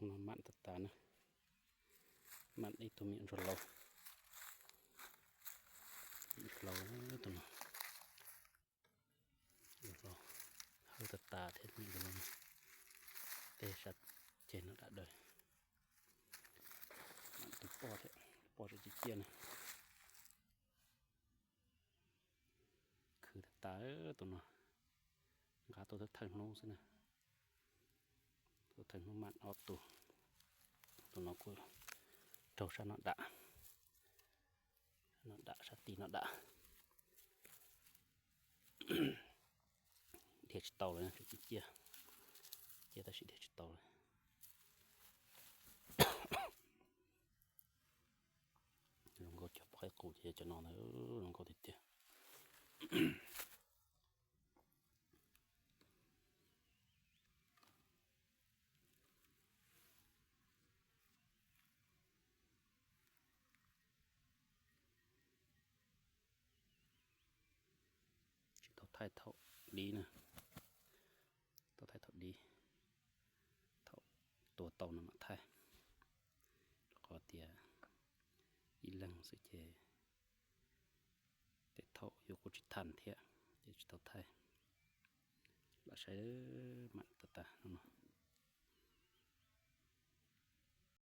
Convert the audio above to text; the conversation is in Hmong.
No mam tas tas na, mam ib tug me nyuam ntsuag laus, ntsuag laus tus no, hawb tas tas thiab me nyuam ntsuag laus no. Tej sab ceg no dam daws, mam tus poj thiab, poj tseem ciaj ciaj na. Khwv tas tas tus no, nqa tuaj thawj hnub xwb na. Tuaj thawj hnub mam ob tug, tus no kuj raug sab no dam, no dam sab tim no dam. Dhia tsis tau lawm, tseem ciaj ciaj, tab sis dhia tsis tau lawm. Zoo nkauj cov poj qaib qus ces yog cov no ntag, zoo nkauj tiag tiag. Tsis tau thaij thaum dib na, tau thaij thaum dib, thaum tua tau no mam thaij, rau qhov tias ib leeg xwb ces tej thaum yus kuj tsis thaj thiab ces tsis tau thaij. Lam saib mam tas tas no.